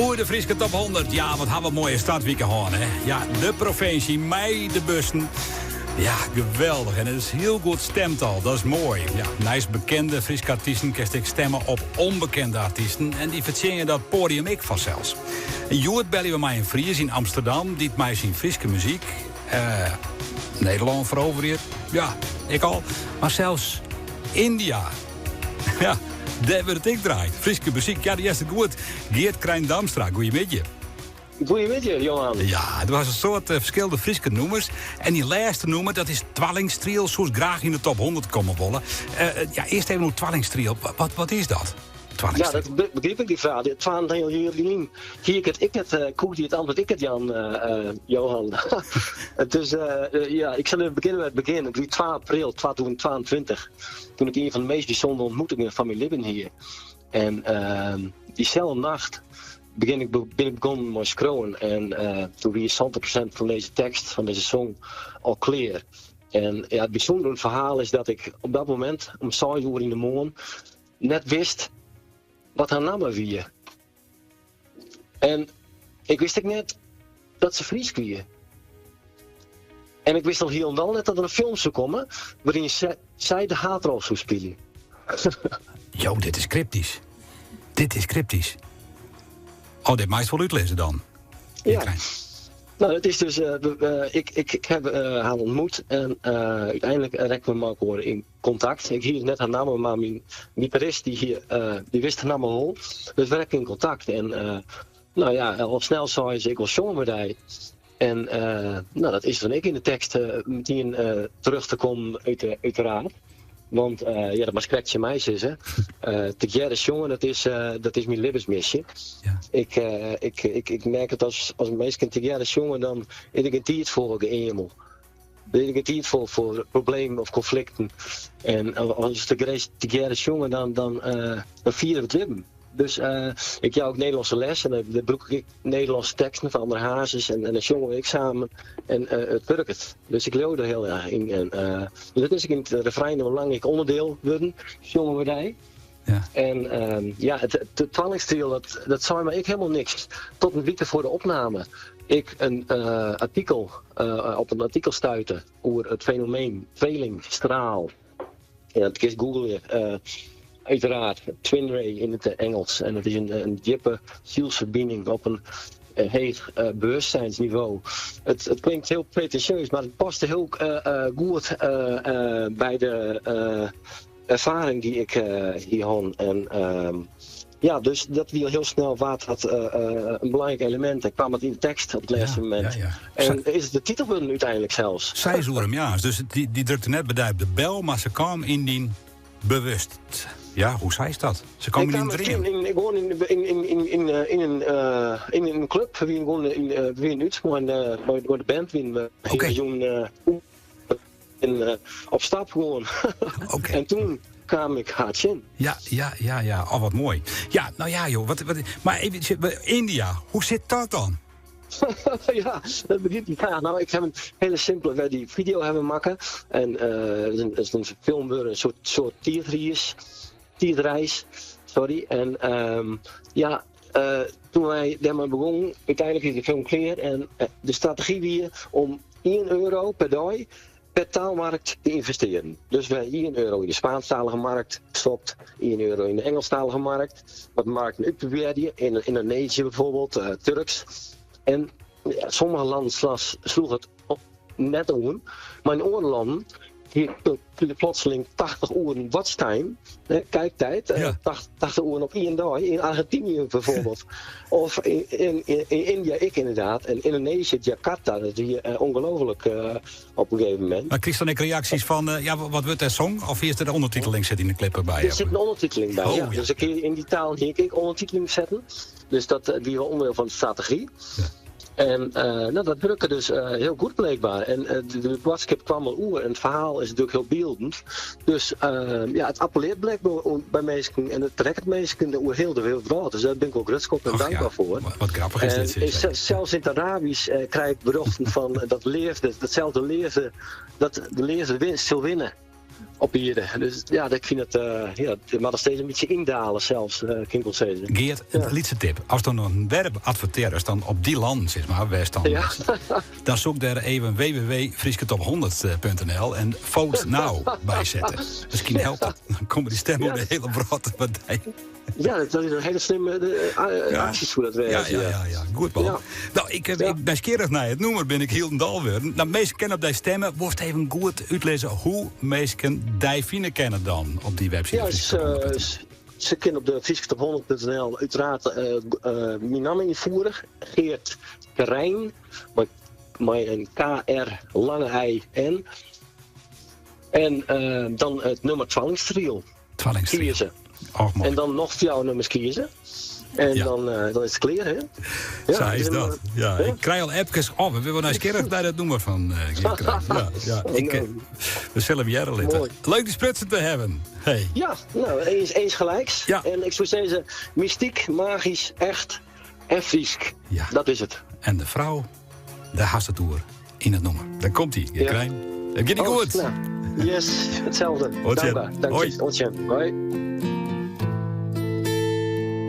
Oer de Fryske top 100. Ja, wat ha we moaie startwike hân, hè? Ja, de provinsje mei de bussen. Ja, geweldich. En it is hiel goed stimd al. Dat is moai. Ja, neist bekende Fryske artysten kinst ek stimme op ûnbekende artysten. En dy fertsjinje dat poadium ek fansels. Hjoed belje we mei in Fries yn Amsterdam dy't mei syn Fryske muzyk eh, Nederlân feroveret. Ja, ik al. Mar sels Yndia. Ja, dêr wurdt it ek draaid. Fryske muzyk, ja, dy hearst it goed. Geert Krijn Damstra, goeiemiddei. Goeiemiddei, Johan. Ja, der was in soad eh, ferskillende Fryske nûmers. En dy lêste nûmer, dat is Twallingstriel. Soest graach yn de top 100 komme wolle. Eh, ja, earst even oer Twallingstriel. Wat, wat is dat? Ja, dat begryp ik dy fraach. 22 jier lyn hie ik it ek net, uh, koe ik it antwurd ek net jaan, uh, Johan. dus ja, ik sil even begjinne by it begjin. It wie 2 april 2022, doe't ik ien fan de meast bysûndere ûntmoetingen fan myn libben hie. En ehm, dyselde nacht begin ik, bin ik begûn mei skriuwen. En doe wie 70% fan dizze tekst, fan dizze song, al klear. En ja, it bysûndere ferhaal is dat ik op dat momint, om 6 oere yn de moarn, net wist wat har namme wie. En ik wist ek net dat se Frysk wie. En ik wist al hielendal net dat der in film soe komme wêryn sy de haadrol soe spylje. Jo, dit is kryptysk. Dit is kryptysk. Oh, dit meist wol útlizze dan. Ja. No, it is dus, uh, ik, ik, ik ha uh, har ûntmoete en uh, úteinlik rekken we mei elkoar yn kontakt. Ik hie net har namme, mar myn gitarist dy, hie, dy wist har namme wol. Dus we rekken yn kontakt. En no ja, al snel sei se, ik wol sjonge mei dy. En no, dat is dan ek yn de tekst metien terug te kommen, út, uiteraard. Want ja, dat moatst krekt tsjin my sizze. Tegearre sjonge, dat is myn libbensmisje. Ja. Ik, ik, ik, ik merk dat as minsken tegearre sjonge, dan is der gjin tiid foar geëamel. Der is gjin tiid foar problemen of konflikten. En as we tegearre sjonge, dan, dan, dan fiere we it libben. Dus ik jou ek Nederlânske les en dan brûk ik ek Nederlânske teksten fan André Hazes en, en dan sjonge we ek samen en it wurket. Dus ik leau der hiel erch yn. En, dus dat is ek yn it refrein in belangryk ûnderdiel wurden, sjonge we dy. Ja. En um, ja, it, it twallingstriel, dat, dat sei my ek hielendal niks. Tot in wike foar de opname ik in uh, artikel, uh, op in artikel stuitte oer it fenomeen tweelingstraal. Ja, dat kinst googleje. Uh, uiteraard, twin ray yn it Ingelsk. En dat is in djippe sielsferbining op in heech uh, bewustzijnsnivo. It, it klinkt hiel pretinsjeus, mar it past hiel uh, goed by de erfaring dy't ik hie hân. En ehm, ja, dus dat wie al hiel snel waard dat in belangryk elemint. En kaam it yn de tekst op it lêste momint. Ja, ja. En is it de titel wurden úteinlik sels. 6 oere moarns. Dus dy, dy drukte net by dy op de bel, mar se kaam yn dyn bewust. Ja, hoe seist dat? Se kaam yn dyn dream. In, gewoan yn, yn, yn, yn, yn, yn, in, uh, yn in klup. We wiene gewoan yn, uh, we wiene út mei, mei de band. We wiene okay. jûn uh, op stap gewoan. Okay. En toen kaam ik har tsjin. Ja, ja, ja, ja. Oh, wat moai. Ja, no ja, joh. Wat, wat, mar even, Yndia, hoe sit dat dan? Ja, dat begryp ik. Ja, no, ik ha in hiele simpele wy dy fideo hawwe makke. En uh, it is in, is in film wurden, in soart, soart tiidreis. Tiidreis, sorry. En um, ja, uh, toen wy dêrmei begûnen, úteinlik is de film klear. En uh, de strategy wie om 1 euro per dei per taalmarkt te ynvestearjen. Dus we 1 euro yn de Spaanstalige markt stopt, 1 euro yn de Engelstalige markt. Wat markten útprobearje, yn Indonesië bijvoorbeeld, uh, Turks. En ja, sommige lannen sloech it net oan, mar yn oare lannen hie plotseling 80 oeren watchtime, hè, kijktijd, ja. 80 oeren op ien dei, yn Argentinië bijvoorbeeld. of yn, yn, yn India ek ynderdaad. En Indonesië, Jakarta, dat wie uh, ongelooflijk uh, op in gegeven momint. Mar krigest dan ek reaksjes fan, uh, ja, wat wurdt dêr song? Of is der de ûndertiteling sit yn de klip derby? Der sit in ûndertiteling by, oh, ja. ja. Dus ik yn dy taal hie ik ek ûndertiteling setten. Dus dat wie wol ûnderdiel fan de strategy. Ja. En uh, no, dat wurke dus uh, hiel goed blykber. En uh, de, de boadskip kaam al oer en it ferhaal is natuerlik hiel byldend. Dus ja, it appellearret blykber by minsken en it rekket minsken oer hiel de wrâld. Dus dêr bin ik wol grutsk op en dankber ja. foar. Wat grappich is dit. En sels yn it Arabysk krij ik berjochten fan dat leafde, datselde leafde, dat de leafde win, sil winne. Op ierde. Dus ja, ik fyn it, uh, ja, it moat noch steeds in bytsje yndale sels, uh, kin ik wol sizze. Geert, in lytse tip. Ast dan in werp advertearrest, dan op dy lannen, sis mar, wêr'tst dan Ja. dan soe ik dêr even www.frysketop100.nl en vote now by sette. Miskien helpt dat. Dan komme dy stemmen oer de hiele wrâld by dy. Ja, dat is in hiele slimme Ja. aksje soe dat wêze. Ja, ja, ja, ja. Goed man. Ja. No, ik, ik ben nijsgjirrich nei it nûmer bin ik hielendal wurden. No, minsken kinne op dy stimme. Wolst even goed útlizze hoe minsken dy fine kinne dan op dy webside? Ja, se kinne op de frysketop100.nl uiteraard myn namme ynfiere. Geert Krijn, mei in KR lange I N. En dan it nûmer Twallingstriel. Twallingstriel. Kieze. Och, moai. En dan noch fjouwer nûmers kieze. En Ja. dan, dan is it klear, hè? Ja, Sa is dat. Ja, Ja. ik krij al appkes. Oh, we binne wol nijsgjirrich nei dat nûmer fan Geert Krijn. Ja, ja. Ik, we sille him hearre litte. Moai. Leuk dy sprutsen te hawwen. Hey. Ja, no, eens, insgelijks. Ja. En ik soe sizze, mystyk, magysk, echt en Frysk. Ja. Dat is it. En de frou, dêr hast it oer yn it nûmer. Dêr komt hy, Geert Ja. Krijn. It giet dy Oh, goed. no, yes, itselde. Oant sjen. Dankber. Dank Hoi. je. Oant sjen. Hoi.